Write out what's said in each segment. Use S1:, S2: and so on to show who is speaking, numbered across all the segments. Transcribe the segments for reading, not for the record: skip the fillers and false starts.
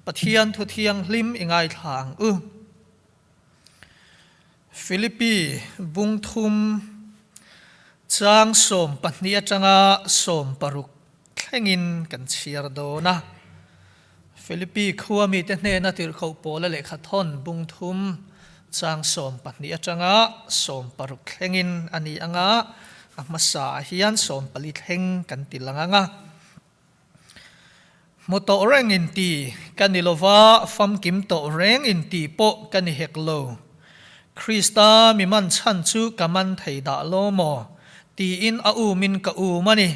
S1: Pathian thu thianghlim i ngaithla ang u. Philippi bung thum chang 12 atanga 16 thlengin kan chhiar dawn a. Philippi khua mite hnena tirhkoh pawla lehkha thawn bung thum chang 12 atanga 16 thlengin a ni ang a, a hmasaah hian 14 thleng kan ti lang ang a. Hmu tawh reng in ti ka ni lova, famkim tawh reng in ti pawh ka ni hek lo. Krista mi man chhan chu ka man thei dah lo maw? tiin a umin ka um a ni.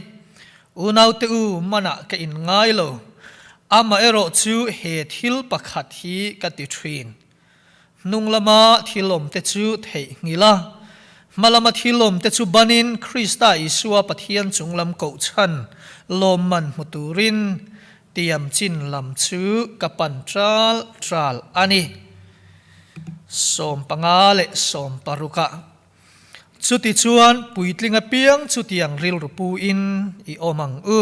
S1: Unaute u manah ka in ngai lo. Amaherawh chu he thil pakhat hi ka ti thin. Hnung lama thil awmte chu theihnghilh a, hma lama thil awmte chu banin Krista Isua Pathian chung lam kohchhan lawmman hmu turin tiam chin lam chu ka pan ṭal ṭal a ni. 15 leh 16 ah. Chutichuan puitling apiang chutiang rilru pu-in i awm ang u.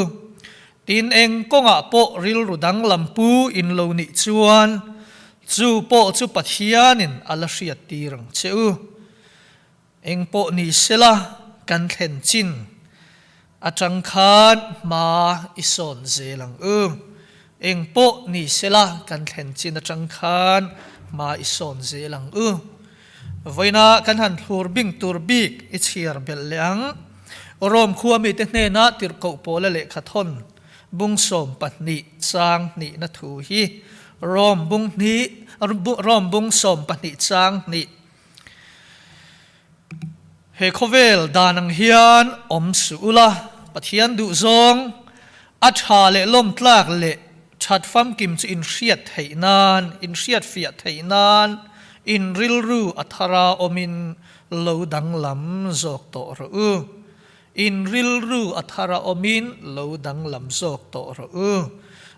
S1: Tin, eng kawngah pawh rilru danglam pu in lo nih chuan chu pawh chu Pathianin a la hriattir ang che u. Eng pawh ni sela kan thlen chin atang khan hma i sawn zel ang u. Eng pawh ni sela kan thlen chin atang khan hma i sawn zel ang u. Vawiina kan han thlur bing tur bik i chhiar belh leh ang. Rome khua mite hnena tirhkoh pawla lehkha thawn bung 12 chang hnihna thu hi Rome bung hnih Rome bung 12 chang hnih He khawvel dan ang hian awm suh ula, Pathian duhzawng a tha leh lawmtlak leh that famkim chu in hriat theih nan, in hriat fiah theih nan, in rilru a thara awmin lo danglam zawk tawh rawh u. In rilru a thara awmin lo danglam zawk tawh rawh u.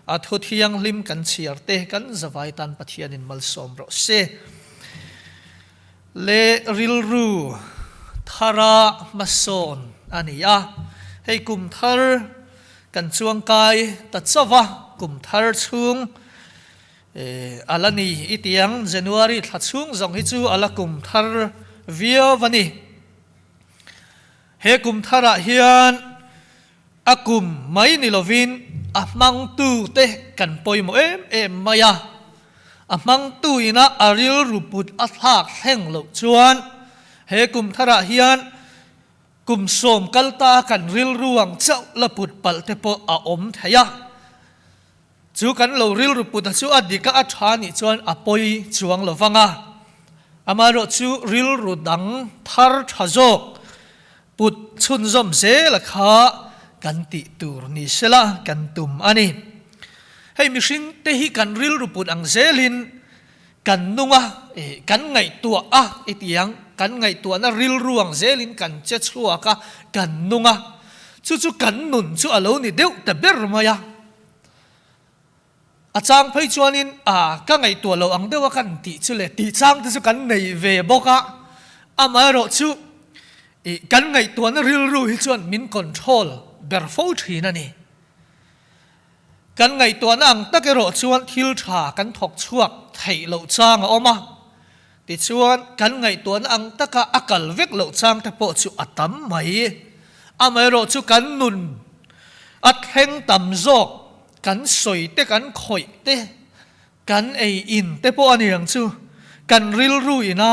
S1: A thu thianghlim kan chhiar te kan zavai tan Pathianin malsawm rawh se. Leh rilru thara hmasawn a ni a, hei kum thar kan chuangkai ta chauh a, kum thar chhung a la ni i tiang January thla chhung zawng hi chu a la kum thar viau a ni. He kum tharah hian a kum mai ni lovin a hmangtute kan pawimawh em em mai a, a hmangtu ina a rilru put a thlak thleng loh chuan he kum tharah hian kum 10 kal ta kan rilru ang chauh la put palh te pawh a awm thei a. Chu kan lo rilru put a chu a dik a, a tha nih chuan a pawi chuang lo vang a. Amaherawh chu rilru dang thar tha zawk put chhunzawm zel a kha kan tih tur ni sela kan tum a ni. Hei mihring te hi kan rilru put ang zelin kan nung a, kan ngaihtuah a i ti ang, kan ngaihtuahna rilru ang zelin kan che chhuak a, kan nung a. Chu chu kan nun chu a lo ni deuh ta ber mai a. A chang phei chuanin a ka ngaihtuah lo ang deuha kan tih chu le tih chang te chu kan nei ve bawk a, amaherawh chu ih kan ngaihtuahna rilru hi chuan min control ber fo thin a ni. Kan ngaihtuahna ang tak erawh chuan thil tha kan thawk chhuak theih loh chang a awm a, tichuan kan ngaihtuahna ang taka a kal vek loh chang te pawh chu a tam mai. Amaherawh chu kan nun a thleng tam zawk kan sawi te kan khawih te kan ei in te pawh a ni ang chu kan rilru ina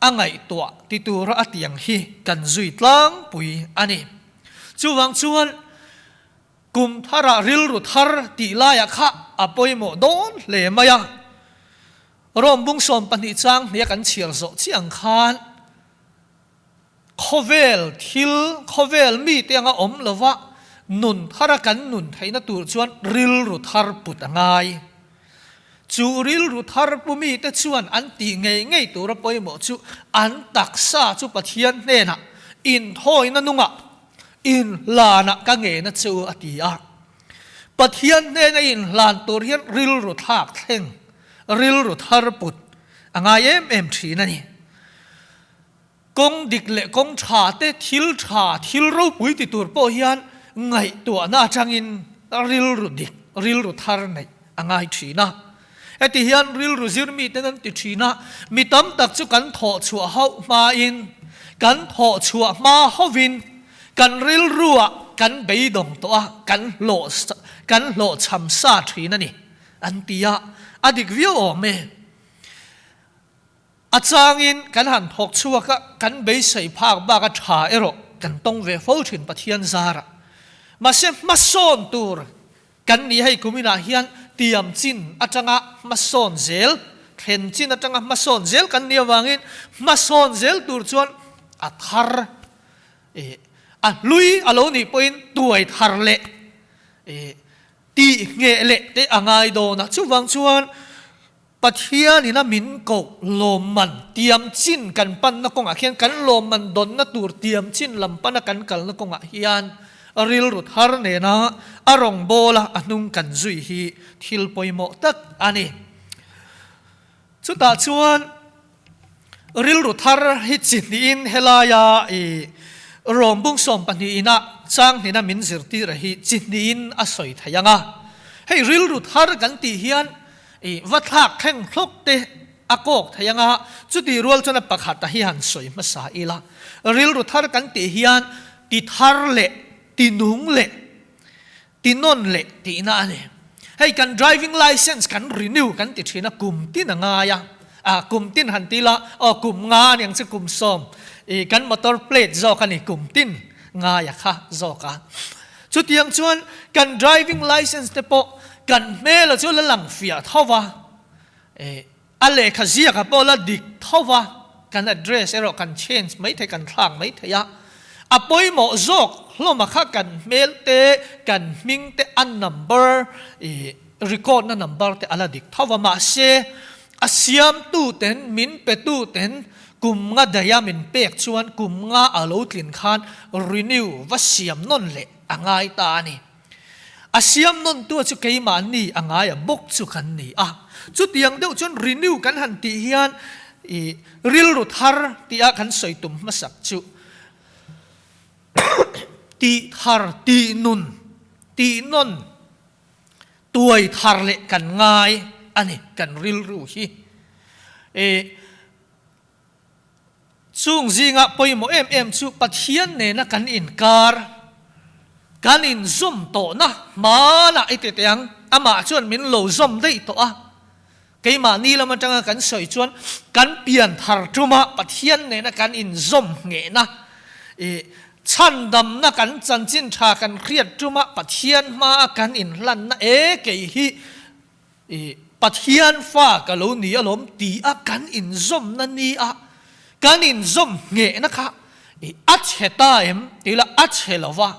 S1: a ngaihtuah ti tura a tiang hi kan zui tlangpui a ni. Chuvang chuan kum tharah rilru thar tih laiah kha a pawimawh dawn hle mai a. Rome bung 12 chang hnia kan chhiar zawh chiah ang khan Khawvel thil, khawvel mite anga awm lova nun thara kan nun theihna tur chuan rilru thar put a ngai. Chu rilru thar pu mite chuan an tih ngei ngei tura pawimawh chu an taksa chu Pathian hnenah inthawina nungah inhlanah ka ngena che u a ti a. Pathian hnena inhlan tur hian rilru thlak thleng, rilru thar put a ngai em em thin a ni. Kawng dik leh kawng tha te, thil tha, thil ropui ti tur pawh hian ngaihtuahna atangin rilru dik, rilru thar neih a ngai thin a. Heti hian rilru zir miten an ti thin a, mi tam tak chu kan thawh chhuah hauh hmain, kan thawh chhuah hma hovin kan rilruah kan beidawng tawh a, kan hlawh kan hlawhchham sa thin a ni, an ti a, a dik viau awm e. A changin kan han thawk chhuak a, kan beisei phak bak a tha erawh kan tawng ve fo thin Pathian zarah. Mahse hmasawn tur kan ni hei kuminah hian tiam chin atanga hmasawn zel, thlen chin atanga hmasawn zel kan nih avangin hmasawn zel tur chuan a thar eh a hlui a lo nih pawhin tuai thar leh eh tih ngheh leh te a ngai dawn a. Chuvang chuan Pathianin a min koh lawmman tiam chin kan panna kawngah khian kan lawmman dawnna tur tiam chin lam pana kan kalna kawngah hian rilru thar nena a rawngbawla a hnung kan zui hi thil pawimawh tak a ni. Chutah chuan Rilru thar hi chi hnihin helaia i Rawmbung sawmpahnih ina chang hnina min zirtir a hi chi hnihin a sawi thei ang a. Hei rilru thar kan tih hian i va thlak thleng hlawk te a kawk thei ang a, chuti rual chuan a pakhat a hi han sawi hmasa ila. Rilru thar kan tih hian ti thar leh ti nung leh Ti nawn leh tihna a ni. Hei kan driving licence kan renew kan ti thin a, kum tin a ngai a, ah kum tin han ti la, aw kum nga a ni ang chu kum sawm i kan motor plate zawk a ni kum tin ngai a kha zawk a. Chutiang chuan kan driving licence te pawh kan hmel a chu la lang fiah tho va, eh A lehkha ziakah pawh la dik tho va, kan address erawh kan change mai thei, kan thlak mai thei a. A pawimawh zawk hlawma kha kan hmel te, kan hming te, a number i record na number te a la dik tho va, mahse a siamtu ten, min petu ten kum nga daia min pek chuan kum nga a lo tlin khan renew va siam nawn leh a ngai ta a ni. A siam nawntua chu keimahni a ngaia bawk chu kan ni a. Chutiang deuh chuan renew kan han tih hian i rilru thar tia kan sawi tum hmasak chu tih thar, tih nun, tih nawn, tuai thar leh kan ngai a ni kan rilru hi. I Chung zinga pawimawh em em chu Pathian nena kan inkar, kan inzawm tawhna hmanah i ti teh ang, amah chuan min lo zawm daih tawh a. Keimahni lam atanga kan sawi chuan kan pian thar tuma Pathian nena kan inzawm nghehna, i chhandamna kan chanchin tha kan hriat tuma Pathian hmaa kan inhlanna e kei hi I Pathian fa ka lo ni alawm ti a kan inzawmna ni a, kan inzawm nghehna kha i a chhe ta em ti ila a chhe lo va,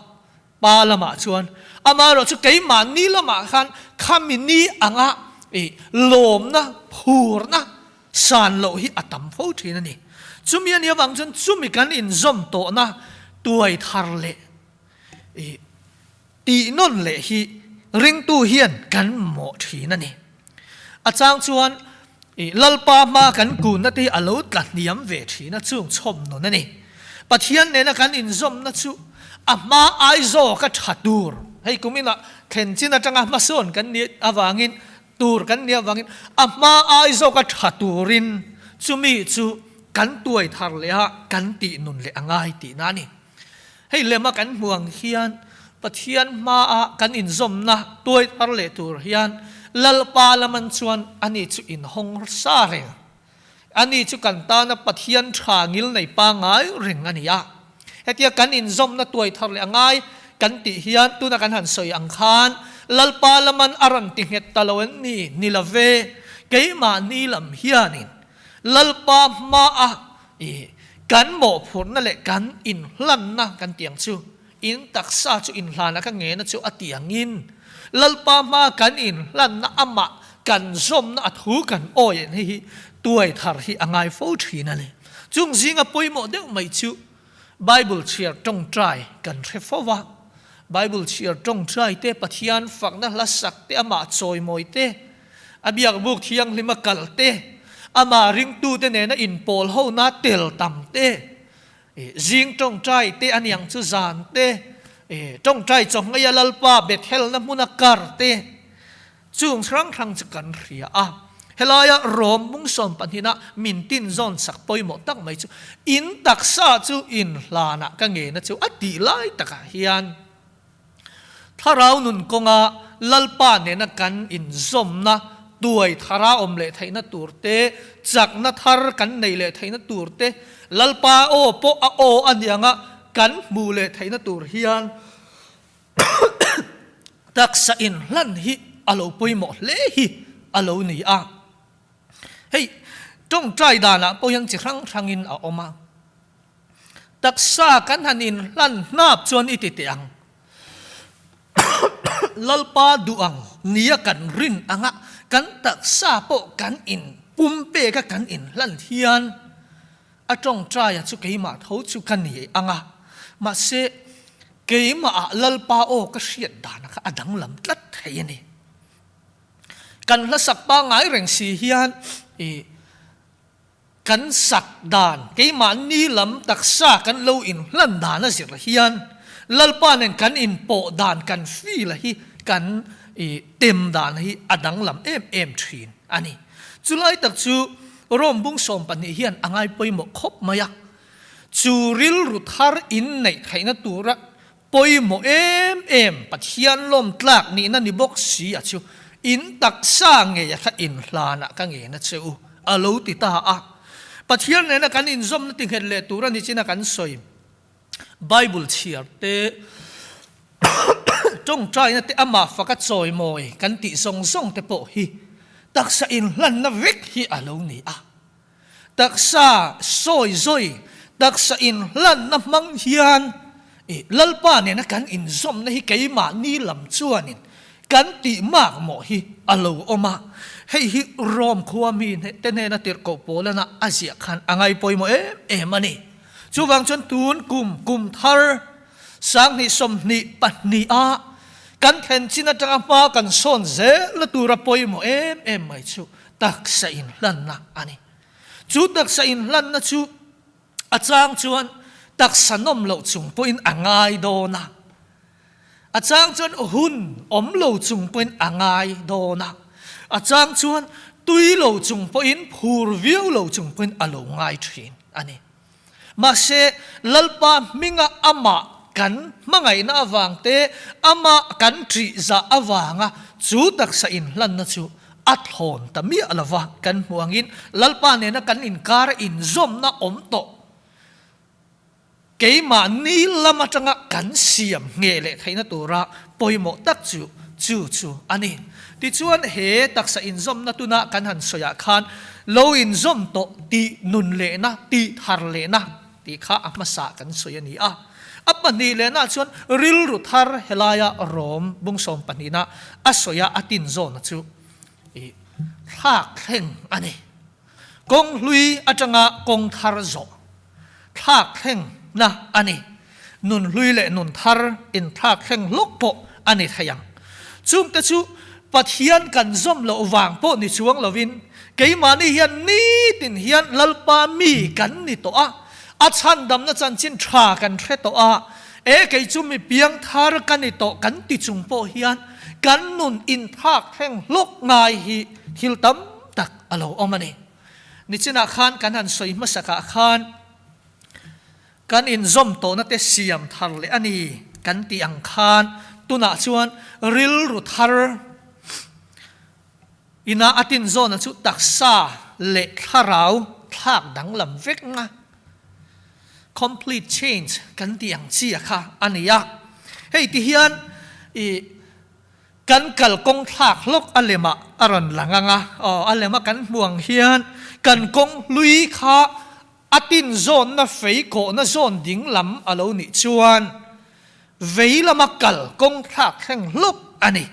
S1: pa lamah chuan amaherawh chu keimahni lamah khan khami ni anga i lawmna, phurna san loh hi a tam fo thin a ni. Chumi a nih avang chuan chumi kan inzawm tawhna tuai thar leh i Tih nawn leh hi ringtu hian kan mawh thin a ni. A chang chuan i Lalpa hma kan kunna te hi a lo tla hniam ve thin a, chung chhawm nawn a ni. Pathian nena kan inzawmna chu a hma ai zawk a tha tur, hei kum inah thlen chin atanga hmasawn kan nih avangin, tur kan nih avangin a hma ai zawk a tha turin chumi chu kan tuai thar leh a, kan tih nun leh a ngai tihna a ni. Hei lema kan hmuh ang hian Pathian hmaa kan inzawmna tuai thar leh tur hian Lalpa laman chuan ani chu inhawng sa reng. Ani chu kan tana Pathian tha ngil nei pangngai reng a ni a. Hetia kan inzawmna tuai thar leh a ngai kan tih hian tuna kan han sawi ang khan Lalpa laman a rawn ti nghet ta lo em ni? Ni lo ve, keimahni lam hianin Lalpa hmaa I kan mawhphurhna leh kan inhlanna kan ti ang chu, in taksa chu inhlana ka ngena chu a ti angin, Lalpa hmaa kan inhlanna amah kan zawmna a thu kan awi en hei hi tuai thar hi a ngai fo thin a ni. Chung zinga pawimawh deuh mai chu Bible chhiar tawngtai kan hre fo va, Bible chhiar tawngtai te, Pathian fakna hla sak te, amah chawimawi te, A biakbuk thianghlim a kal te, amah ringtute nena inpawl hona tel tam te, zing tawngtai te a niang chu zan te, tawngtai chawhngei a Lalpa Bethelna hmuna kar te, chung hrang hrang chu kan hria a. Helaia Rom bung sawmpahnihna min tin zawn sak pawimawh tak mai chu in taksa chu in hlanah ka ngena chu a tih lai takah hian Thlarau nun kawnga Lalpa nena kan inzawmna tuai thara awm leh theihna tur te, chakna thar kan neih leh theihna tur te, Lalpa aw pawh a aw a ni anga kan hmuh leh theihna tur hian taksa inhlan hi a lo pawimawh hle hi a lo ni a. Hei tawngtai danah pawh hian chi hrang hrangin a awm a. Taksa kan han inhlan hnap chuan i ti teh ang. Lalpa duh ang nia kan rin anga kan taksa pawh kan in pumpek a kan inhlan hian a tawngtaia chu keimah tho chu ka ni ang a. Mahse, keimahah Lalpa aw ka hriat dan kha a danglam tlat thei a ni. Kan hlasak pangngai reng si hian i Kan sak dan, keimahni lam taksa kan lo inhlan dan a zir hian Lalpa nen kan inpawh dan, kan feel a hi, kan tem dan hi a danglam em em thin a ni. Chulai tak chu Rome bung 12 hian a ngai pawimawh khawp mai a. Chu rilru thar inneih theihna tura Pawimawh em em Pathian lawm tlak nihna ni bawk si a chu in taksa ngei a kha inhlanah ka ngen a che u a lo ti ta a. Pathian nena kan inzawmna ti nghet leh tur a ni chin a kan sawi. Bible chhiar te, tawngtaina te amah faka chawimawi kan tih zawng zawng te pawh hi taksa inhlanna vek hi a lo ni a. Taksa sawi zawi, taksa inhlanna hmang hian i Lalpa nena kan inzawmna hi keimahni lam chuanin kan tih makmawh hi a lo awm a. Hei hi Rome khua mi te hnena tirhkoh Paulana a ziah khan a ngai pawimawh em em a ni. Chuvang chuan tun kum kum thar 2022 a kan thlen chin atanga hma kan sawn zelna tura pawimawh em em mai chu Taksa inhlanna a ni. Chu taksa inhlanna chu a chang chuan taksa nawm loh chung pawhin a ngai dawn a. A chang chuan hun awm lo chung pawhin a ngai dawn a. A chang chuan tui lo chung pawhin phur viau lo chung pawhin a lo ngai thin a ni. Mahse, Lalpa hminga amah kan hmangaihna avang te, amah kan ṭihzah avanga chu taksa inhlanna chu a thlawn ta miah lo va, kan hmuh angin Lalpa nena kan inkara inzawmna awm tawh keimahni lam atanga kan siam ngheh leh theihna tura pawimawh tak chu chu chu a ni. Tichuan, he taksa inzawmna tuna kan han sawiah khan lo inzawm tawh tih nun lehna, tih thar lehna tih kha a hmasa kan sawi a ni a. A pahnih lehnaah chuan rilru thar helaia Rom bung sawmpahnihna a sawia a tinzawna chu i thlak thleng a ni. Kawng hlui atanga kawng thar zawh thlak thlengna a ni. Nun hlui leh nun thar inthlak thleng hlawk pawh a ni thei ang. Chungte chu Pathian kan zawm loh vang pawh ni chuang lovin keimahni hian nitin hian Lalpa mi kan ni tawh a, a chhandamna chanchin tha kan hre tawh a, e kei chu mi piang thar ka ni tawh kan ti chung pawh hian kan nun inthlak thleng hlawk ngai hi thil tam tak a lo awm a ni. Nichinah khan kan han sawi hmasakah khan kan inzawm tawhna te siam thar leh a ni kan tih ang khan tunah chuan rilru thar ina a tinzawna chu taksa leh thlarau thlak danglam vek nga complete change kan tih ang chi a kha a ni a. Hei ti hian i Kan kal kawng thlak hlawk a lemah a rawn lang ang a, aw a lema kan hmu ang hian kan kawng hlui kha a tin zawnna fei kawhna zawn ding lam a lo nih chuan vei lama kal kawng thlak thleng hlawk a ni.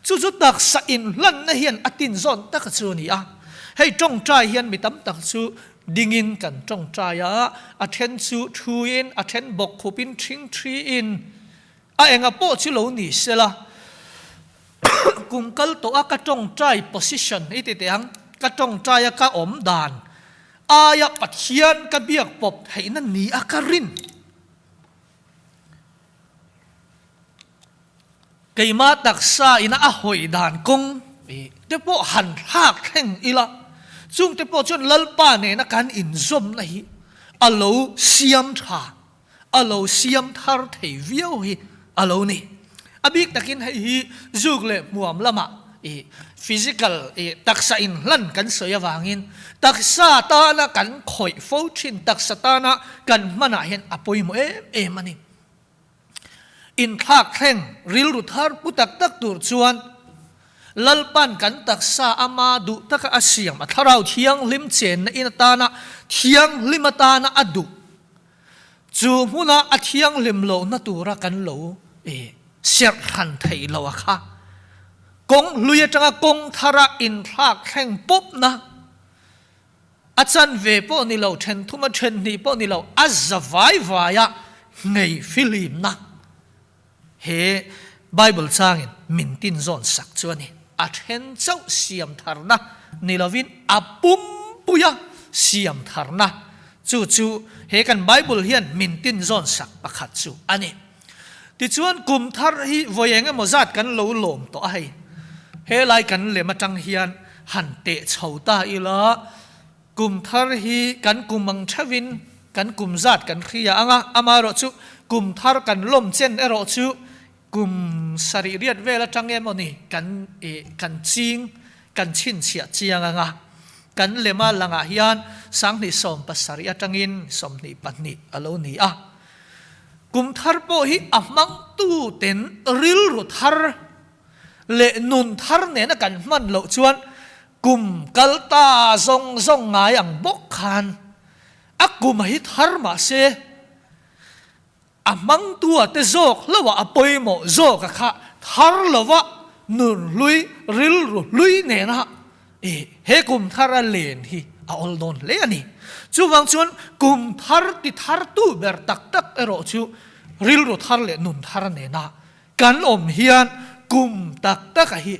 S1: Chu chu taksa inhlanna hian a tin zawn taka chu a ni a. Hei tawngtai hian mi tam tak chu dingin kan tawngtai a, a then chu thuin, a then bawkkhupin, thingthiin, A enga pawh chu lo ni sela, kum kal tawh a ka tawngtai position i ti teh ang, ka tawngtai a ka awm dan aia Pathian ka biak pawp theihna ni a ka rin. Keimah taksa ina a hawi dan kawng. Te pawh han thlak thleng ila, chungte pawh chuan Lalpa nena kan inzawmna hi a lo siam tha, a lo siam thar thei viau hi a lo ni. A bik takin hei hi zuk leh hmuam lamah i physical i taksa inhlan kan sawi avangin taksa tana kan khawih fo thin, taksa tana kan hmanah hian a pawimawh em em a ni. Inthlak thleng rilru thar pu tak tak tur chuan Lalpan kan taksa ama duh taka a siam, a thlarau thianghlim chenna in atana thianghlim atana a duh chu hmuna a thianghlim lohna tura kan lo serh hran theih loh a kha. Kawng hlui atanga kawng thara inthlak thleng pawpna A chanve pawh ni lo, then thum a then hnih pawh ni lo, a za vai vai a ngei fihlimna he Bible changin min tin zawn sak chu a ni. A then chauh siam tharna ni lovin a pumpuia siam tharna chu chu he kan Bible hian min tin zawn sak pakhat chu a ni. Tichuan kum thar hi vawi eng emaw zat kan lo lawm tawh a hei. Helai kan lem atang hian han teh chho ta ila, kum thar hi kan kum ang theuhin kan kum zat kan hria ang a, amaherawh chu kum thar kan lawm chen erawh chu kum sarih riat vel atang emaw ni kan ih kan ching kan chhinchhiah chiang ang a. Kan lema langah hian 2017 atangin 22 a lo ni a. Kum thar pawh hi a hmangtu ten rilru thar leh nun thar nena kan hman loh chuan kum kal ta zawng zawng ngai ang bawk khan a kum hi thar mah se a hmangtu a te zawk hlauh a pawimawh zawk a kha thar lova nun hlui rilru hlui nena I he kum thar a len hi a awl dawn hle a ni. Chuvang chuan kum thar ti thartu ber tak tak erawh chu rilru thar leh nun thar nena kan awm hian kum tak tak a hi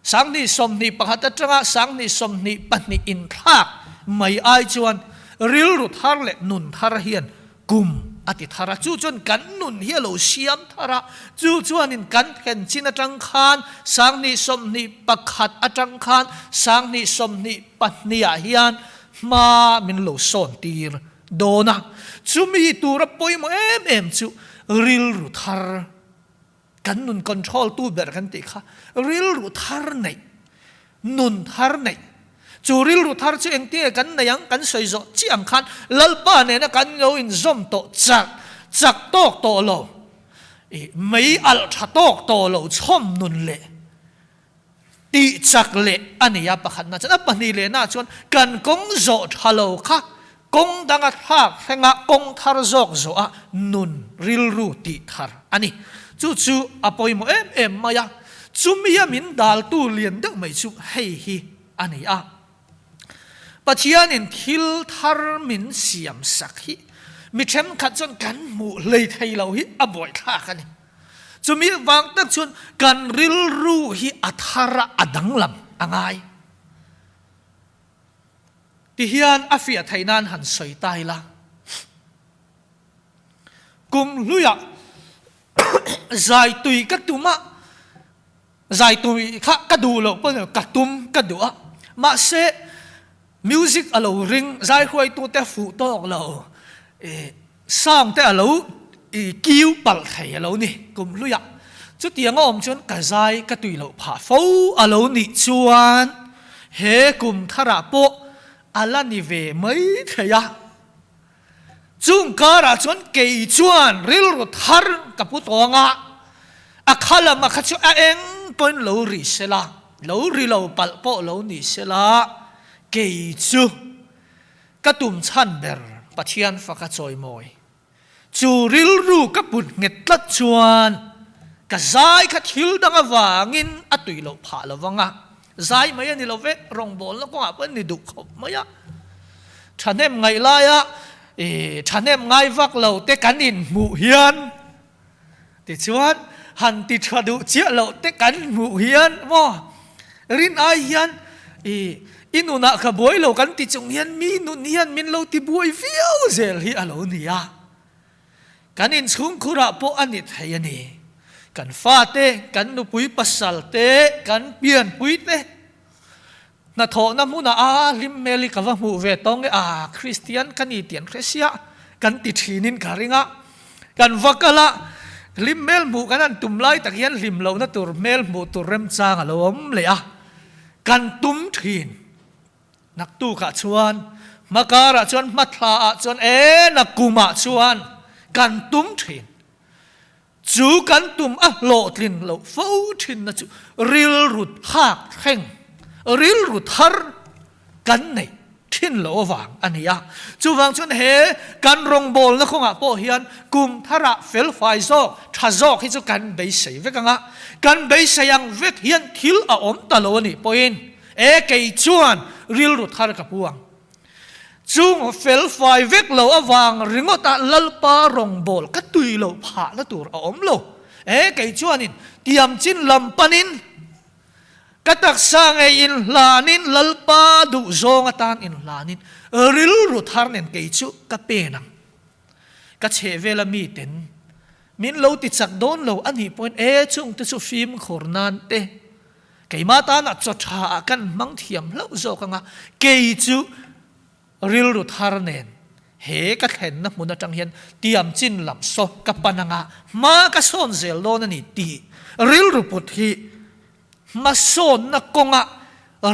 S1: 2021 atanga 2022 inthlak mai ai chuan rilru thar leh nun thar hian Kum a ti thar a, chu chuan kan nun hi a lo siam thar a, chu chuanin kan thlen chin atang khan 2021 atang khan 2022 ah hian hma min lo sawn tir dawn a, chumi tura pawimawh em em chu rilru thar. Kan nun control tu ber kan tih kha rilru thar neih, nun thar neih. Chu rilru thar chu engtinge kan nei ang kan sawi zawh chiah ang khan Lalpa nena kan lo inzawm tawh chak chak tawk tawh lo, ih mei alh tha tawk tawh lo chhawm nun leh tih chak leh a ni a pakhatna chuan a pahnih lehna chuan kan kawng zawh tha lo kha kawng danga thlak thlenga kawng thar zawk zawh a nun rilru tih thar a ni. Chu chu a pawimawh em em mai a, chumia min daltu lian deuh mai chu hei hi a ni a. Pathianin thil thar min siam sak hi mi thenkhat chuan kan hmuh hlei thei lo hi a buaithlak a ni. Chumi vang tak chuan kan rilru hi a thar a, a danglam a ngai. Tihian a fiah theih nan han sawi ta ila. Kum hluiah zai tui ka tum a, zai tui kha ka duh loh pawh ka tum ka duh a, mahse music a lo ring, zai hruaitute fuh tawk lo, Sound te a lo i kiu palh thei a lo ni kum hluiah. Chutiang a awm chuan ka zai ka tui loh phah fo a lo nih chuan he kum tharah pawh a la ni ve mai thei a. Chung karah chuan kei chuan rilru thar ka pu tawng a, a kha lama kha chu a eng pawhin lo ri sela, lo ri lo palh pawh lo ni sela, kei chu Ka tum chhan ber Pathian faka chawimawi. Chu rilru ka put nghet tlat chuan ka zai kha thil dang avangin a tui loh phah lo vang a, zai mai a ni lo ve, rawngbawlna kawngah pawh a ni duh khawp mai a. Thahnem ngaih laia thahnem ngai vak lo te kan inhmuh hian Tichuan, han ti tha duh chiah loh te kan hmuh hian maw rin ai hian i i nunah ka buai lo kan ti chung hian mi nun hian min lo ti buai viau zel hi a lo ni a. Kan inchhungkhurah pawh a ni thei a ni. Kan fate, kan nupui pasal te, kan pianpui te, hnathawhna hmunah a hlim hmel hi ka va hmuh ve tawng e, a Kristian ka ni tih an hre sia kan ti thinin ka ring a. Kan va kal a, hlim hmel hmuh kan han tum lai tak hian hlim lohna tur hmel hmuh tur remchang a lo awm leh a, kan tum thin. Naktukah chuan, hmakarah chuan, hmathlaah chuan, e nakumah chuan kan tum thin. Chu kan tum a hlawhtlin loh fo thinna chu rilru thlak thleng, rilru thar kan neih thin loh avang a ni a. Chuvang chuan he kan rawngbawlna kawngah pawh hian kum tharah felfai zawk, tha zawk hi chu kan beisei vek ang a. Kan beisei ang vek hian thil a awm ta lo a nih pawhin e kei chuan rilru thar ka pu ang. Chung felfai vek lo avang ringawta Lalpa rawngbâwl ka tui loh phahna tur a awm lo. E, kei chuanin tiam chin lam panin ka taksa ngei inhlanin Lalpa duhzawng atan inhlanin rilru thar nen kei chu ka pen ang. Ka chhehvela miten min lo ti chak dawn lo a nih pawhin e, chungte chu fimkhur nan te Keimah tana chaw tha ah kan hmang thiam hlauh zawk anga, kei chu rilru thar nen he ka thlenna hmun atang hian tiam chin lam saw ka pan anga hma ka sawn zel dawn a ni tih rilru put hi hmasawnna kawnga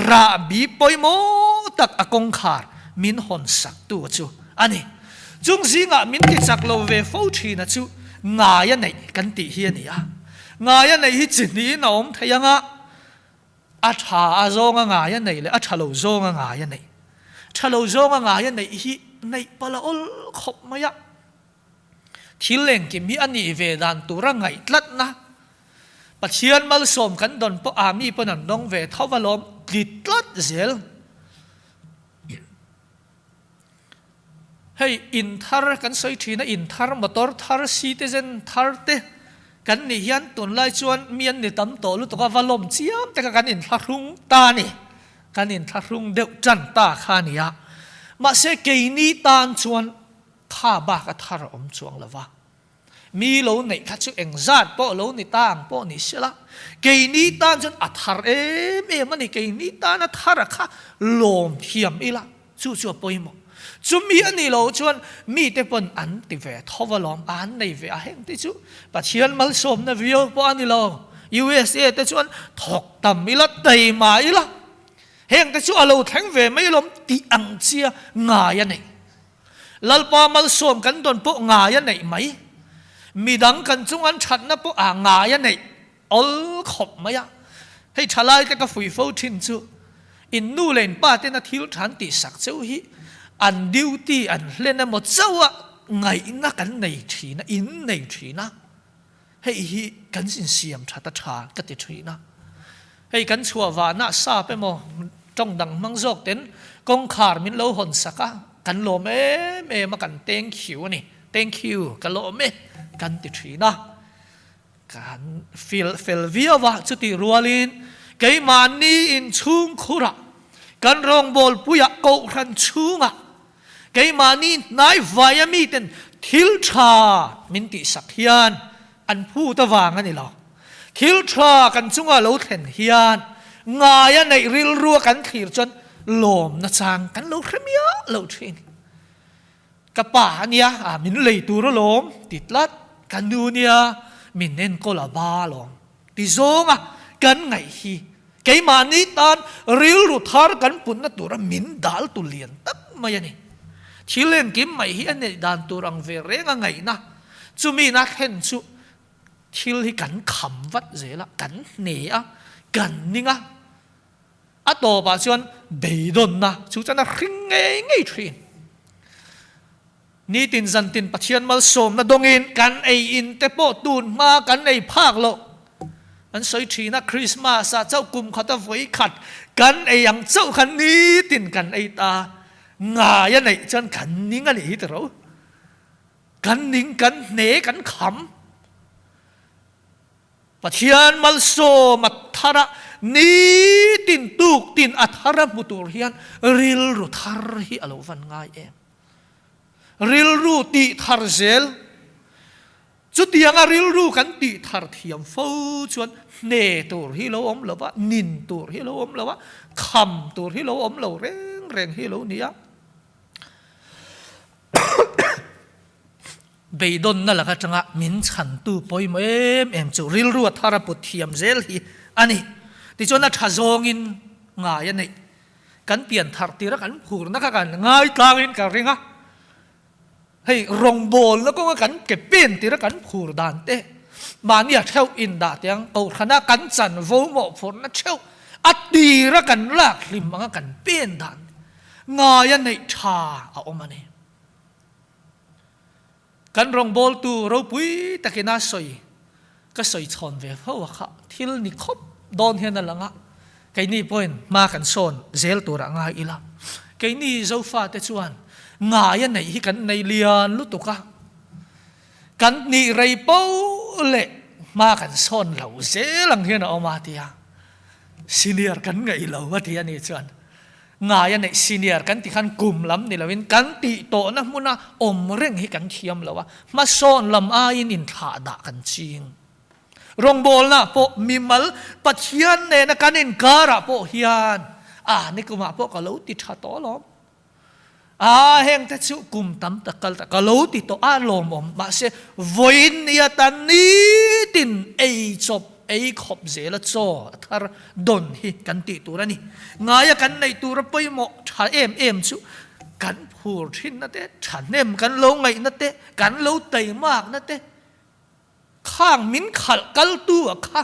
S1: rahbi pawimawh tak a kawngkhar min hawn sak tu chu a ni. Chung zingah min ti chak lo ve fo thina chu ngaia neih kan tih hi a ni a. Ngaia neih hi chi hnihin a awm thei ang a, a tha a zawnga ngaia neih leh a tha lo zawnga ngaia neih. Tha lo zawnga ngaia neih hi neih palh a awl khawp mai a. Thil engkim hi a nih ve dan tura ngaih tlatna, Pathian malsawm kan dawn pawh a mi pawn an dawng ve tho alawm ti tlat zel. Hei in thar kan sawi thin a, in thar, motor thar, citizen thar te kan nih hian tunlai chuan mi an ni tam tawh lutuk a, va lawm chiam te kha kan inthlahrung ta a ni, kan inthlahrung deuh tan ta kha a ni a. Mahse keini tan chuan kha bak a thar a awm chuang lo va. Mi lo neih kha chu engzat pawh lo ni ta ang pawh ni sela, keini tan chuan a thar em em a ni, keini tan a thar a kha lawm thiam ila, chu chu a pawimawh. Chumi a nih loh chuan mite pawn an ti ve tho alawm, an nei ve a heng te chu Pathian malsawmna viau pawh a ni lo. USA te chuan thawk tam ila, taima ila, heng te chu a lo thleng ve mai alawm tih ang chia ngai a nei. Lalpa malsawm kan dawn pawh ngai a neih mai. Midang kan chung an thatna pawh a ngai a neih awl khawp mai a. Hei thalai te ka fui fo thin chu in nu leh in pa tena thil than tih sak cheu hi an duty an hlen emaw chauh a ngaihna kan nei thin a, in nei thin a. Hei hi kan insiam that a tha ka ti thin a. Hei kan chhuah vahna sap emaw tawng dang hmang zawk ten kawngkhar min lo hawn sak a, kan lawm em em a, kan thank you a ni, thank you ka lawm e kan ti thin a. Kan feel fel viau a, chutih rualin keimahni inchhungkhurah kan rawngbawlpuiah kohhran chhungah Keimahni hnai vaia miten thil tha min tihsak hian an phut avang a ni lo. Thil tha kan chunga lo thlen hian ngaia neih rilrua kan thlir chuan lawmna chang kan lo hre miah lo thin. Ka pa a nia, a min lei tur alawm ti tlat, ka nu nia min enkawl a ba alawm. Ti zawnga kan ngaih hi keimahni tan rilru thar kan putna tura min dal tu lian tak mai a ni. Thil engkim mai hi a neih dan tur ang ve reng a ngaihna chumi na thlen chu thil hi kan kham vat zel a, kan hne a, kan ning a, a tawpah chuan beidawnna chu chuan a hring ngei ngei thin. Nitin zantin Pathian malsawmna dawngin kan ei in te pawh tun hma kan ei phak loh. An sawi thin a, Christmas ah chauh kum khata vawi khat kan ei ang chauh kha nitin kan ei ta. Ngai a neih chuan kan ning a nih hi tiro. Kan ning, kan hne, kan kham. Pathian malsawm a thar a, nitin tuktin a thar a hmu tur hian rilru thar hi a lo van ngai em. Rilru tih thar zel. Chutianga rilru kan tih thar thiam fo chuan hne tur hi lo awm lo va, nin tur hi lo awm lo va, kham tur hi lo awm lo reng reng hi lo ni a. Beidawnna lak atanga min chhantu pawimawh em em chu rilru a thar a put thiam zel hi a ni. Tichuan a tha zawngin ngai a neih. Kan pian thar tira kan phurna kha kan ngaitlangin ka ring a. Hei rawngbawlna kawnga kan ke pen tira kan phur dan te, mahnia theuh indah te ang, kohhrana kan chanvo mawhphurhna theuh a tira kan lak hlim anga kan pen dan te ngaia neih tha a awm a ni. Kan rawngbawltu ropui takina sawi ka sawi chhawn ve fo a kha thil ni khawp dawn hian a lang a, keini pawhin hma kan sawn zel turah ngai ila, keini Zofate chuan ngai a neih hi kan nei lian lutuk a, kan nih rei poh leh hma kan sawn lo zel ang hian a awm a tia, senior kan ngaih lo a ti a nih chuan Ngai a neih senior kan ti khan kum lam ni loin kan tih tawhna hmuna awm reng hi kan thiam lo a, hmasawn lam aiin inthlah dah kan ching. Rawngbawlnaah pawh mimal Pathian nena kan inkarah pawh hian a nikumah pawh ka lo ti tha tawh alawm. A hengte chu kum tam tak kal ta ka lo ti tawh a lawmawm mahse vawiin nia ta nitin ei chawp Ei khawp zela chaw a thar dawn hi kan tih tur a ni. Ngaia kan neih tura pawimawh tha em em chu kan phur thinna te, thahnem kan lo ngaihna te, kan lo taimakna te, khang min khalh kaltu a kha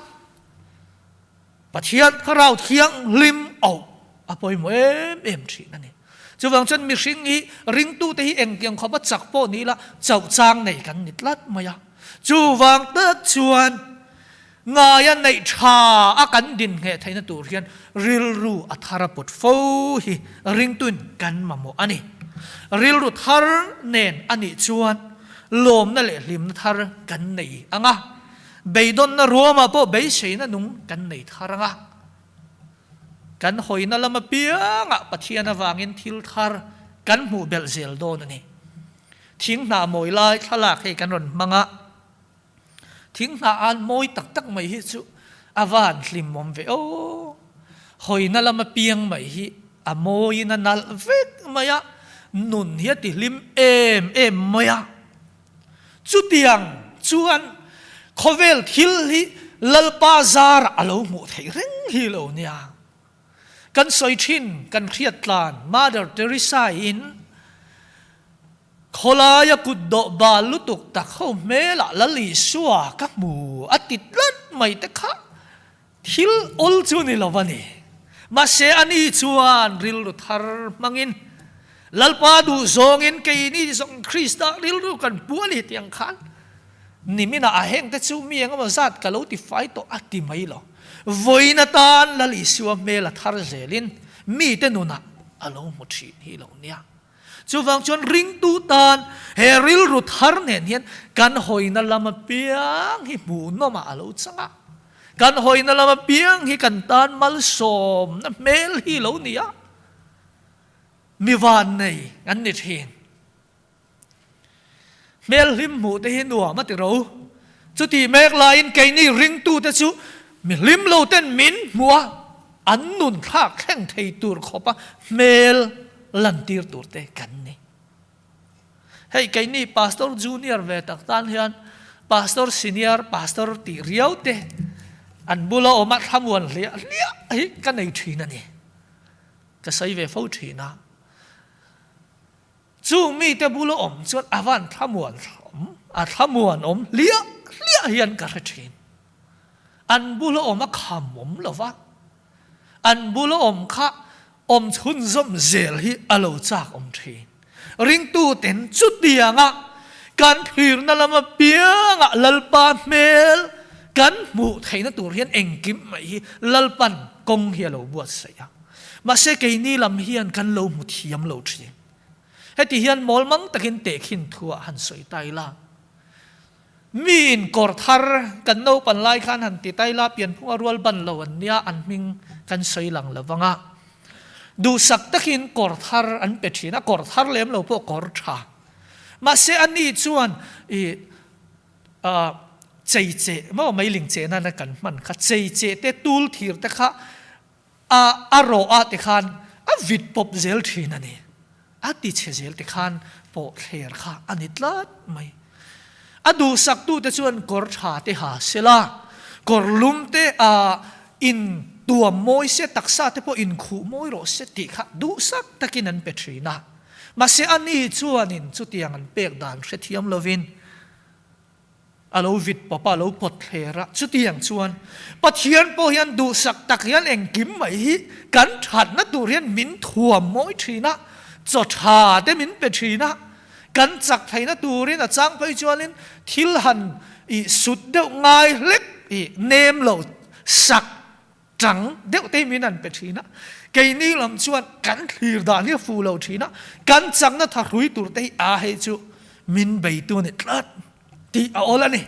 S1: Pathian Thlarau Thianghlim auh a pawimawh em em thin a ni. Chuvang chuan mihring hi ringtute hi engtiang khawpa chak pawh ni ila chauh chang nei kan ni tlat mai a. Chuvang tak chuan ngaia neih tha a kan din ngheh theihna tur hian rilru a thar a put fo hi ringtuin kan mamawh a ni. Rilru thar nen a nih chuan lawmna leh hlimna thar kan nei ang a, beidawnna ruamah pawh beiseina nung kan nei thar ang a. Kan hawina lam apiangah Pathian avangin thil thar kan hmuh belh zel dawn a ni. Thing hnah mawi lai thlalak hei kan rawn hmang a, thing hnah an mawi tak tak mai hi chu a van hlimawm ve aw. Hawina lam apiang mai hi a mawiin a nalh vek mai a, nun hi a ti hlim em em mai a. Chutiang chuan khawvel thil hi Lalpa zarah a lo hmuh theih reng hi lo nia. Kan sawi thin, kan hriat tlan Mother Teresa in khawlaia kut dawh bal lutuk tak ho hmelah Lal Isua ka hmu a ti tlat mai te kha Thil awl chu ni lo a ni. Mahse ani chuan rilru thar hmangin, Lalpa duh zawngin keini zawng Krista rilru kan pu a ni tih ang khan niminah a hengte chu mi engemaw zat ka lo ti fai tawh a ti mai lo. Vawiin atan Lal Isua hmel a thar zelin mite nunah a lo hmu thin hi lo nia. Chuvang chuan ringtu tan he rilru thar nen hian kan hawina lam apiang hi hmuhnawmah a lo chang a. Kan hawina lam apiang hi kan tan malsawmna hmel hi lo ni a, mi vannei an ni thin. Hmel hlim hmuh te hi nuam a ti ro. Chutih mek laiin keini ringtute chu mi hlim lo ten min hmuh a, an nun thlak thleng thei tur khawpa hmel lantir tur te kan ni. Hei keini Pastor Junior ve tak tan hian Pastor Senior, Pastor tih riau te an bula awm a thlamuan hliah hliah hi ka nei thin a ni. Ka sawi ve fo thin a. Chung mite bula awm chuan a van thlamuan awm, a thlamuan awm hliah hliah hian ka hre thin. An bula awm a kham awm lo va, an bula awm kha awm chhunzawm zel hi a lo chak awm thin. Ringtuten chutianga kan thlirna lam apianga Lalpa hmel kan hmuh theihna tur hian engkim mai hi Lalpan kawng hi a lo buatsaih a. Mahse keini lam hian kan lo hmu thiam lo thin. Heti hian mawlmang takin tehkhin thuah han sawi ta ila. Miin kawr thar kan naupan lai khan han ti taila pianphunga rual ban lo an nia an hming kan sawi lang lo vang a. Duhsak takin kawr thar an pe thin a, kawr thar lem lo pawh kawr tha. Mahse ani chuan i. Ah chei cheh maw meiling cheh nana kan hman kha chei cheh te tul thir te kha a a rawh ah te khan a vit pawp zel thin a ni. A ti chhe zel te khan pawh thler kha a ni tlat mai. A duhsak tu te chuan kawr tha te ha se la, kawr lum te a in tuam mawi se taksa te pawh in khuh mawi rawh se tih kha duhsak takin an pe thin a. Mahse a ni chuanin chutiang an pek dan hrethiam lovin a lo vit pawp a, a lo pawt thler a. Chutiang chuan Pathian pawh hian duhsak tak hian engkim mai hi kan thatna tur hian min thuam mawi thin a, chaw tha te min pe thin a, kan chak theihna turin a chang phei chuanin thil han ih sut deuh ngai hlek ih nem lo sak Chang deuh te min an pe thin a, keini lam chuan kan thlir dan hi a fu lo thin a, kan chakna tha hrui tur te hi a hei chu min beitu a ni tlat tih a awl a ni.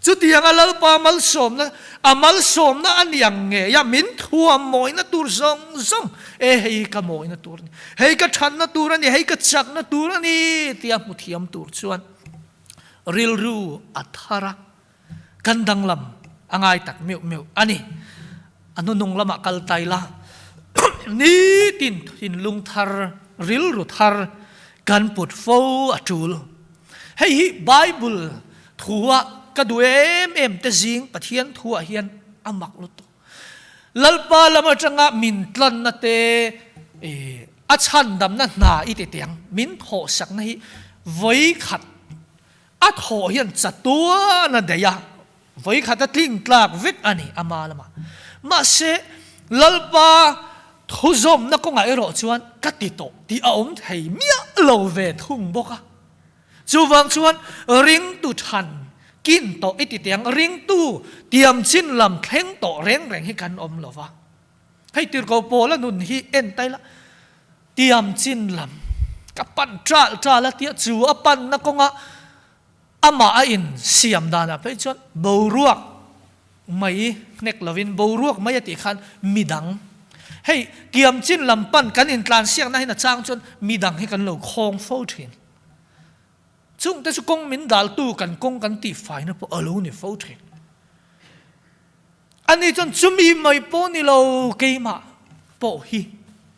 S1: Chutianga Lalpa malsawmna, a malsawmna a ni ang ngei a, min thuam mawina tur zawng zawng, e hei ka mawina tur a ni, hei ka thatna tur a ni, hei ka chakna tur a ni tia hmu thiam tur chuan rilru a thar a. Kan danglam a ngai tak meuh meuh a ni. A hnunung lamah kal ta ila, nitin thinlung thar, rilru thar kan put fo a tul. Hei hi Bible thua ka duh em em te zing Pathian thuah hian a mak lutuk. Lalpa lam atanga min tlanna te, a chhandamna hna i ti teh ang, min thawhsakna hi vawikhat A thawh hian chatuan a daih a, vawikhat a tling tlak vek a ni ama lamah. Mahse, Lalpa thuzawmna kawngah erawh chuan ka ti tawh tih a awm thei miah lo ve thung bawk a. Chuvang chuan ringtu than kin tawh i ti teh ang, ringtu tiam chin lam thleng tawh reng reng hi kan awm lo va. Hei tirhkoh Paula nun hi en ta ila, Tiam chin lam ka pan ṭal ṭal a tia chu a panna kawnga amah a in siam danah phei chuan boruak mai hnek lovin boruak mai a tih khan midang hei tiam chin lam pan kan intlansiakna hin a chang chuan midang hi kan lo khawng fo ṭhin. Chungte chu kawng min daltu kan kawng kan tihfaina pawh a lo ni fo ṭhin. Ani chuan chumi mai pawh ni lo keimah pawh hi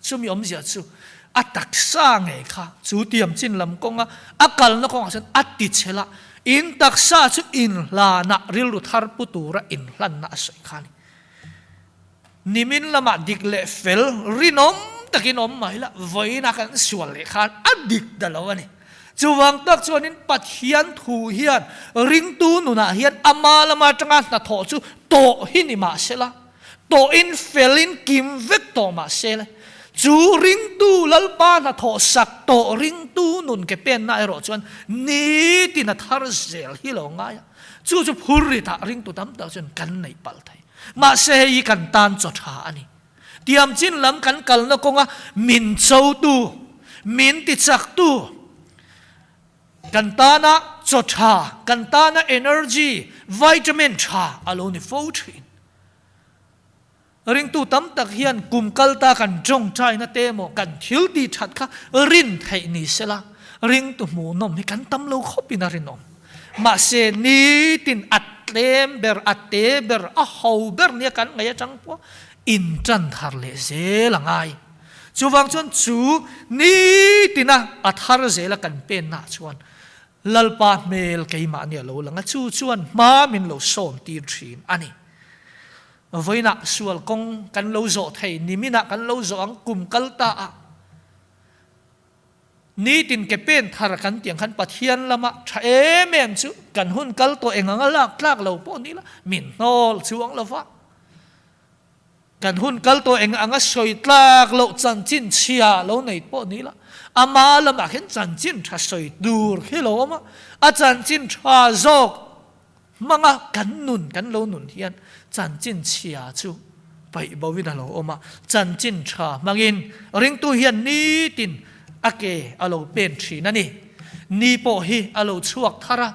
S1: chumi awmzia chu a taksa ngei kha chu tiam chin lam kawnga a kalna kawngah chuan a ti chhel a, in taksa chu inhlanah rilru thar pu tura inhlanna a sawi kha a ni. Nimin lamah dik leh fel rinawm takin awm mai la, vawiina kan sual leh khan a dik ta lo a ni. Chuvang tak chuanin Pathian thu hian ringtu nunah hian ama lama atanga hnathawh chu tawh hi ni mah sela, tawhin felin kim vek tawh mah sela, chu ringtu Lalpa hnathawh sak tawh ringtu nun ke penna erawh chuan nitin a thar zel hi lo ngai a, chu chu phurritah ringtu tam tak chuan kan neih palh thei. Mahse hei hi kan tan chaw tha a ni. Tiam chin lam kan kalna kawnga min chotu, min tichaktu, kan tana chaw tha, kan tana energy, vitamin tha a lo ni fo thin. Ringtu tam tak hian kum kal ta kan tawngtaina te emaw kan thil tih that kha rin theih ni sela, ringtu hmuhnawm hi kan tam lo khawpin a rinawm. Mahse, nitin a tlem ber, a te ber, a ho ber nia kan ngaih atang pawh intan thar leh zel a ngai. Chuvang chuan chu nitina a thar zela kan pennaah chuan Lalpa hmel keimahni a lo lang a, chu chuan hma min lo sawm tir thin a ni. Vawiinah sual kawng kan lo zawh thei, niminah kan lo zawh ang, kum kal ta a. Nitin ke pen thar kan tih ang khan Pathian lama tha em em chu kan hun kal tawh eng anga lak tlak lo pawh ni la min hnawl chuang lo va. Kan hun kal tawh eng anga sawi tlak loh chanchin chhia lo nei pawh ni la ama lamah khin chanchin tha sawi tur khi lo awm a, a chanchin tha zawk Hmanga kan nun kan lo nun hian chanchin chhia chu paih bo in a lo awm a, chanchin tha hmangin ringtu hian nitin a ke a lo pen thin a ni. Ni pawh hi a lo chhuak thar a,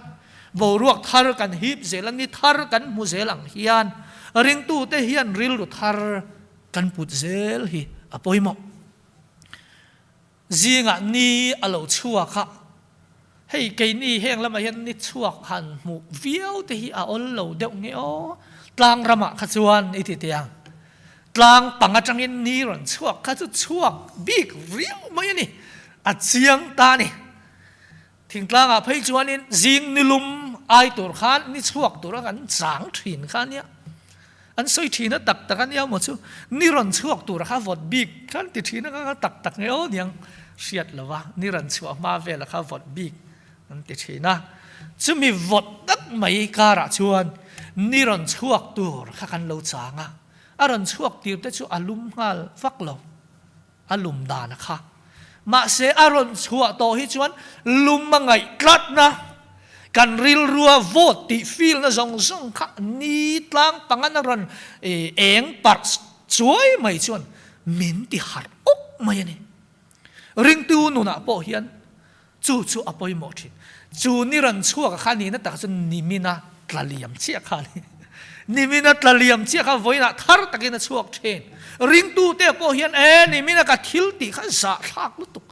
S1: boruak thar kan hip zel a, ni thar kan hmu zel ang hian ringtute hian rilru thar kan put zel hi a pawimawh. Zingah ni a lo chhuak a. Hei keini heng lamah hian ni chhuak han hmuh viau te hi a awl lo deuh nge aw, tlang ramah kha chuan i ti teh ang. Tlang pang atangin ni rawn chhuak kha chu chhuak bik riau mai a ni, a chiang ta a ni. Thingtlangah phei chuanin zing nilum ai tur khan ni chhuak tura kan chang thin kha ania. An sawi thin a tak tak ania maw chu ni rawn chhuak tura kha vawt bik khan ti thin a kha tak tak nge aw niang hriat lo va ni rawn chhuah hma vela kha vawt bik an ti thin a. Chumi vawt tak mai karah chuan ni rawn chhuak tur kha kan lo chang a, a rawn chhuak tir te chu a lum nghal vak lo. A lum dan a kha. Mahse a rawn chhuah tawh hi chuan lum a ngaih tlatna, kan rilrua vote tih feel na zawng zawng kha ni tlang pangan a rawn eng parh chuai mai chuan min ti harh awk mai a ni. Ringtu nunah pawh hian Chu chu a pawimawh thin. Chu ni ran chhuak a kha nihna tak chu nimina tla liam chiah kha a ni. Nimina tla liam chiah kha vawiinah thar takin a chhuak thin. Ringtute pawh hian e nimina ka thil tih kha zahthlak lutuk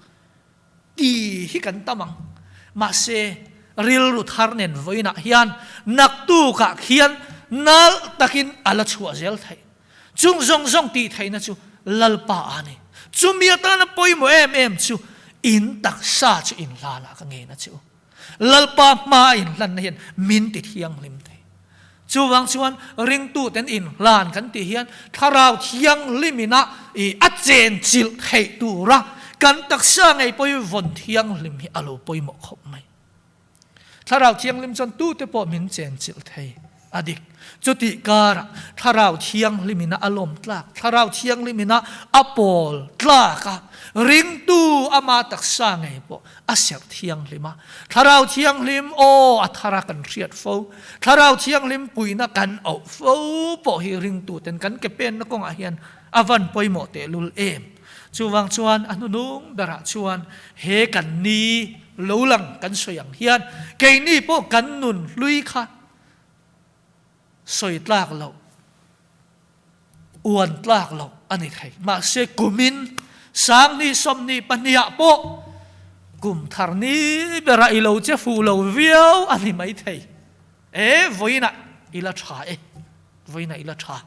S1: ti hi kan tam ang. Mahse rilru thar nen vawiinah hian naktukah khian nalh takin a la chhuah zel theih. Chung zawng zawng tih theihna chu Lalpa a ni. Chumi atana pawimawh em em chu in taksa chu inhlanah ka ngen a che u. Lalpa hmaa inhlanna hian min ti thianghlim thei. Chuvang chuan ringtuten inhlan kan tih hian Thlarau Thianghlimina i a chenchilh theih tura kan taksa ngei pawhin vawn thianghlim hi a lo pawimawh khawp mai. Thlarau Thianghlim chuan tute pawh min chenchilh thei a dik. Chutih karah Thlarau Thianghlimina a lawm tlak, Thlarau Thianghlimina a pawl tlak a, ringtu ama taksa ngei pawh a serh thianghlim a. Thlarau Thianghlim aw a thara kan hriat fo, Thlarau Thianghlim puihna kan auh fo pawh hi ringtuten kan ke penna kawngah hian a van pawimawh tehlul em. Chuvang chuan a hnunung berah chuan he kan ni lo lang kan sawi ang hian keini pawh kan nun hlui kha sawi tlak loh, uan tlak loh a ni thei. Mahse kumin Sangni 22 ah pawh kum thar ni berah i lo che fuh lo viau a ni maithei. E vawiinah i la tha e, vawiinah i la tha.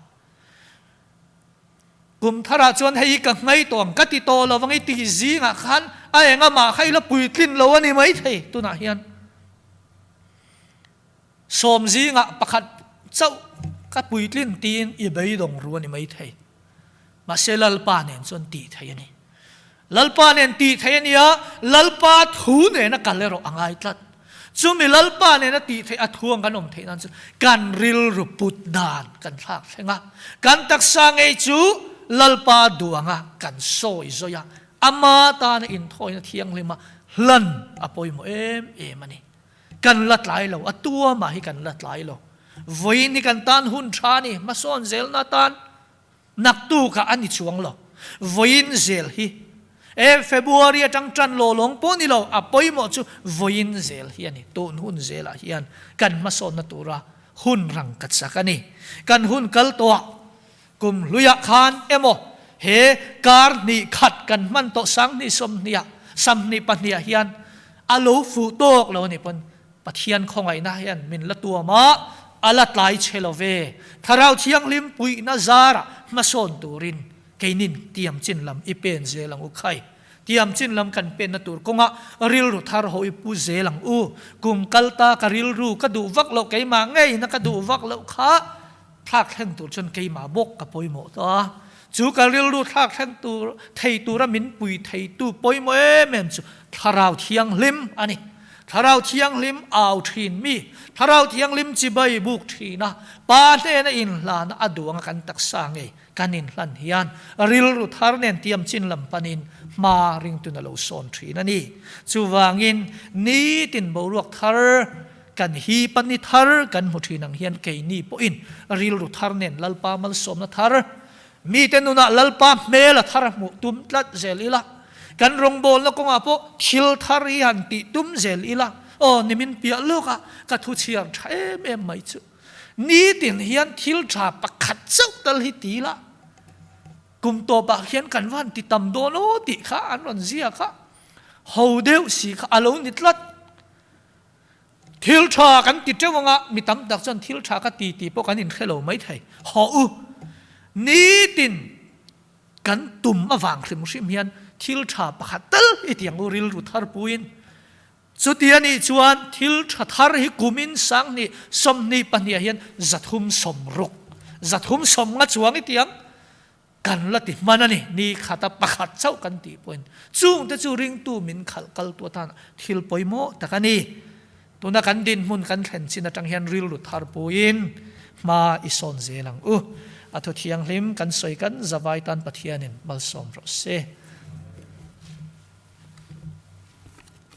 S1: Kum tharah chuan hei hi ka hmai tawh ang ka ti tawh lo vang i tih zingah khan a engamah kha i la puitlin lo a ni maithei tunah hian sawm zingah pakhat chauh ka puitlin tiin i beidawng ru a ni maithei. Mahse Lalpa nen chuan tih theih a ni. Lalpa nen tih theih a nia, Lalpa thu nena kal erawh a ngai tlat. Chumi Lalpa nena tih theih a thu ang kan awm theih nan chu kan rilru put dan kan thlak thleng a. Kan taksa ngei chu Lalpa duh anga kan sawi zawi a, ama tana inthawina thianghlima hlan a pawimawh em em a ni. Kan la tlai lo, a tuamah hi kan la tlai lo. Vawiin hi kan tan hun tha a ni, hmasawn zelna atan. Naktukah a ni chuang lo. Vawiin zel hi e February atang tan law lawng pawh ni lo, a pawimawh chu vawiin zel hi a ni. Tun hun zelah hian kan hmasawnna tura hun rang ka chak a ni. Kan hun kal tawhah kum hluiah khan emaw he kar hnih khat kan hman tawh sanghnih sawmhnih ah samhnih pahnihah hian a lo fuh tawk lo a ni pawn Pathian khawngaihna hian min la tuam a, a la tlai chhe lo ve. Thlarau Thianghlim puihna zarah hmasawn turin keinin tiam chin lam i pen zel ang u khai. Tiam chin lam kan penna tur kawngah rilru thar ho i pu zel ang u. Kum kal ta ka rilru ka duh vak loh keimah ngeina ka duh vak loh kha thlak thleng tur chuan keimah bawk ka pawimawh tawh a. Chu ka rilru thlak thleng tur thei tura min pui theitu pawimawh em em chu Thlarau Thianghlim a ni. Thlarau Thianghlim au thin mi, Thlarau Thianghlim chibai buk thin a, Pa hnena inhlana a duang a kan taksa ngei kan inhlan hian rilru thar nen tiam chin lam panin hma ringtun a lo sawn thin a ni. Chuvangin nitin boruak thar kan hi pani thar kan hmu thin ang hian keini pawhin rilru thar nen Lalpa malsawmna thar Mite nunah Lalpa hmel a thar a hmuh tum tlat zel ila, kan rawngbawlna kawngah pawh thil thar hi han tih tum zel ila, aw nimin piah lawk a ka thu chhiar tha em em mai chu. Nitin hian thil tha pakhat chauh tal hi ti ila, kum tawpah khian kan va han ti tam dawn aw tih kha an rawn ziak a, ho deuh si kha a lo ni tlat. Thil tha kan ti teuh anga mi tam tak chuan thil tha ka ti tih pawh kan inhre lo mai thei. Hawh u, nitin kan tum avang hrim hrim hian thil tha pakhat tal i ti ang u rilru thar puiin. Chuti a nih chuan thil tha thar hi kumin 2024 ah hian 360, 350 chuang i ti ang. Kan la ti hman a ni, ni khata pakhat chauh kan tih pawhin chungte chu ringtu min khalh kaltu atan thil pawimawh tak a ni. Tuna kan dinhmun kan thlen chin atang hian rilru thar puiin hma i sawn zel ang u. A thu thianghlim kan sawi kan zavai tan Pathianin malsawm rawh se.